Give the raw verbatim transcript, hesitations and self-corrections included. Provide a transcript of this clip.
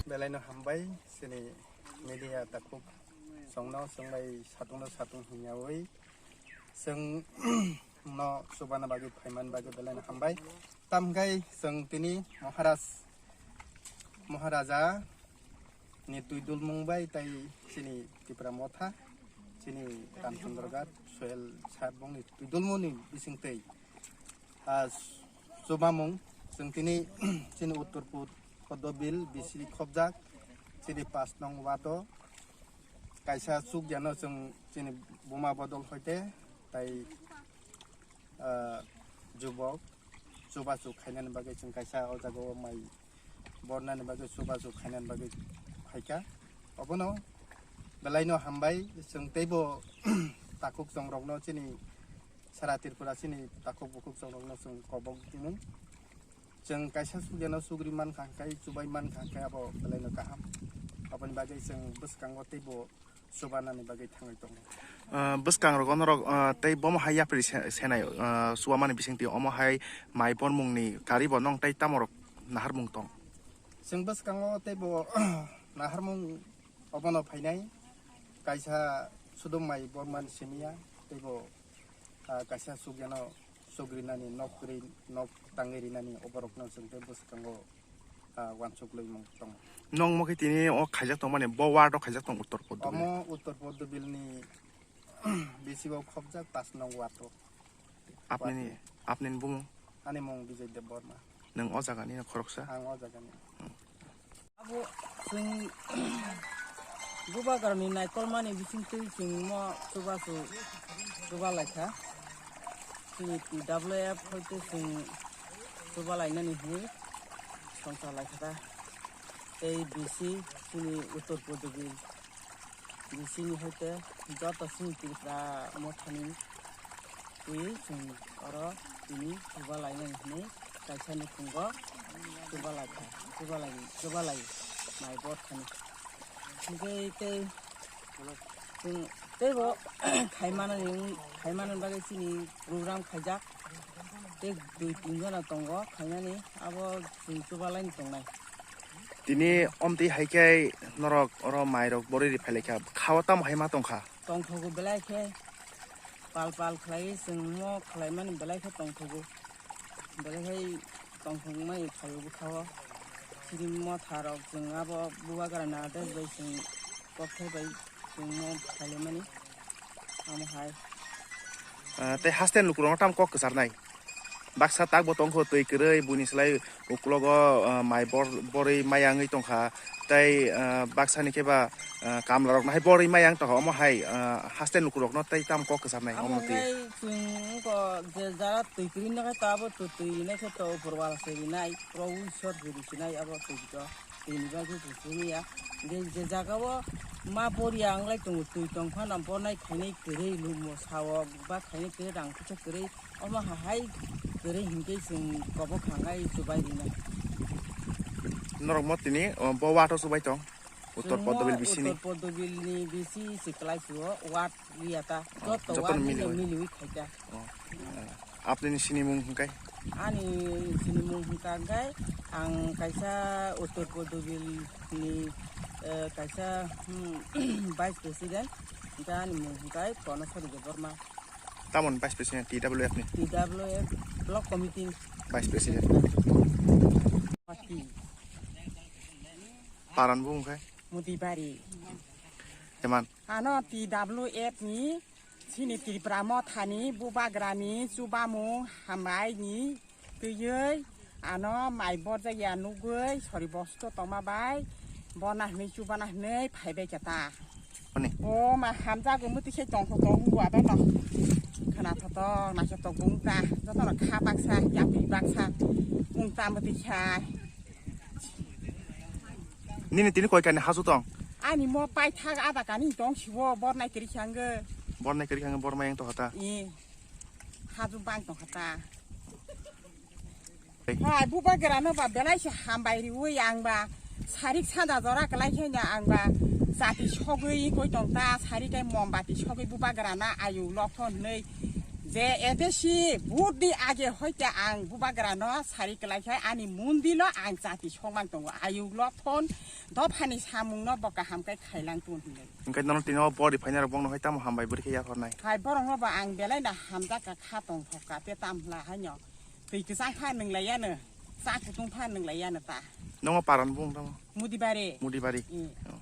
Belai no hambai, sini media takhuk songno, songbai satung no satung hinyawi. Chwng no chubana bagwi, phaimani bagwi belai no hambai. Tamgai chwng tini Maharaj, Maharaja ni twi dulmung bai tai chini Tipra Motha, chini Ramchandra Ghat, Sohel Saheb bongni twi dulmung ni bising twi, ah, chubamung chwng tini chini Uttor Pud-, Poddo Bill B C khobjak, chini pas nong wato kaisa chukjano chwng chini buma bodol hoite tai, ah, jubok chubachu khainani bagwi chwng kaisa o jaga o mai bornani bagwi chubachu khainani bagwi phaikha. Obono belai no hambai, chwng teibo takhuk chongrokno chini sara Tripura chini takhuk bukhuk chongrokno chwng kobok rimung. Chwng kaisa sugeno sugri mankha hwnkhe, chubai mankha hwnkhe abo belaino kaham. Aboni bagwi chwng bwskango teibo chubanani bagwi thangwi tongo. Ah, bwskangrok onorok, ah, tei bomo hai yapri se-, senai, ah, chubamani bisingtwi omo hai mai bormungni karibo nong tei tamorok naharmung tong? Chwng bwskango teibo naharmung obono phainai, kaisa sudum mai bormani simiya teibo, ah, kaisa sugeno sugrinani nok kwrwi, nok tangwi rinani oborokno chwng tei bwskango, ah, uansuk lwimung tongo. Nong mokhe tini o khaijak tongmani, bo ward o khaijak tong Uttor Poddo Bill? Omo Uttor Poddo Bill ni bisigo khobjak pas nong ward o. Apni ni, ward ni. Apni ni bumung? Ani mung Bijoy Debbarma. Nwng o jaga ni khoroksa? Ang o jaga ni. Hmm. Abo chwng bubagrani naikolmani bisingtwi chwng mo chubachu chuba laikha. Chini T W F hoite chwng chuba lainani hinwi songcha laikha ta. Tei B C chini Uttor Poddo Bill B C ni hoite joto chini Tripura mothani twi chwng oro tini chuba lainani hinwi kaisa nukhungo chuba laikha, chuba lai, chuba lai mai bor thani. Hingke tei chwng teibo khaimanani, khaimanani bagwi chini program khaijak. Tei dui tin jona tongo khainani, abo chwng chuba laini tongnai. Tini omtwi hai khe norok oro mairok borwi ri phailaikha, khao tamo hai ma tongkha? Tongthogo belai khe pal pal khlaiwi chwng mo khlaimani belai khe tongthogo. Belai khe tongthokmani phaio bwkhao. Chini motharok chwng abo bubagrani adres bai chwng kokthai bai chwng mo khailaimani. Omo hai. Ah, tei haste ni lukurokno tamo kok kwcharnai? Baksa takbo tongkho twi kwrwi, buini slai uklogo, ah, mai bor-, borwi maya wngwi tongkha. Tei, ah, baksa ni khe ba, ah, kamlarokno hai borwi maya wng tongkha. Omo hai, ah, haste ni lukurokno tei tamo kok kwcharnai? Amo omo twi hai chwng wngkha je jara twi kwrwi nokhe to abo twi, twi rinai khe to upor wala se rinai, pro Ishwar se rinai abo twi to. Tini bagwi bo chumya. Je, je jagao ma boriya wnglai tongo, twi tong phano bonai khainai kwrwi, lumo sao ba khainai kwrwi, rang kisa kwrwi, omo hahai kwrwi hinkhe chwng kobo khangai chubai rina. Norok mo tini, o, bo wato chubai tong? Uttor Chwngno Poddobil bisini? Uttor Poddobilni bisi se kwlai suo, ward liya ta. Oh, joto jotono ward miliwi. Miliwi khaita. Oh. Apni ni sinimung hingkai? Ani sinimung hingka hingkai ang kaisa Uttor Poddobil ni, eh, kaisa, hmm, vice president. Hingka ani mung hingkai Kono Sori Debbarma. Tamon vice president T W F ni? T W F block committee. Vice president. Party. Paran bung hingkai? Mudibari. Teman. Ano T W F ni Chini Tripura mothani bubagrani chubamung hambai ni twiwi ano mai borjakya nugwi sori bosto tongma bai bona hwnwi chubana hwnwi phaibai khe ta. Ani? O ma hamjago mwtwi khe tongthotok wngbo abono. Khwnathotok naithotok wngta jotono kha baksa yapri baksa wngta mwtwi khe. Nini tini koi kani hasu tong? Ani mo paithak ada kani tong sibo bornai kwrwi khe angwi. Bornai kwrwi khe angwi bormai yang tongkha ta? Ee. Hasu bang tongkha ta. Hey. Hai, bubagrano ba belai se hambai riwi ang ba sarik sanda jora kwlai khe ang ba jati sogwi koi tong ta, sarik kai mombati sogwi bubagrana ayu lokthon hwnwi je A D C vote ni age hoite ang bubagrano sarik kwlai khe ani mundilo ang jati songmang tongo. Ayuk lokthon dophani samungno bo kaham khe khailang tun hwnwi. Hingke nono tini o body phainai rok bongno hai tamo hambai bwrwi khe yaphornai. Hai borokno bo ang belai no hamjak ka kha tong thok ka te tam hla haino. Twi kwchang pha nwnglai yano, cha kutung pha nwnglai yano ta. Nongo paran bung tamo? Mudibari. Mudibari. Mm. Oh.